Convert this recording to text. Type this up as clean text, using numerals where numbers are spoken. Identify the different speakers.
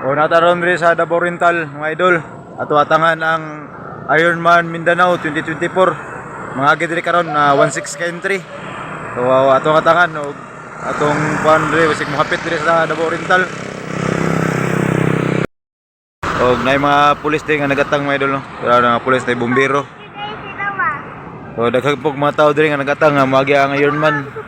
Speaker 1: O naa ta ron diri sa Davao Oriental, mga idol. Ato atangan ang Ironman Mindanao 2024. Mga agi diri karon na 16 ka entry. So atong atangan og atong kuan diri basig mohapit diri sa Davao Oriental. Og naay mga pulis diri nga nagatang, mga idol, no. Pero mga pulis na bumbero. So daghang pog mga tao diri nga nagatang nga moagi ang Ironman.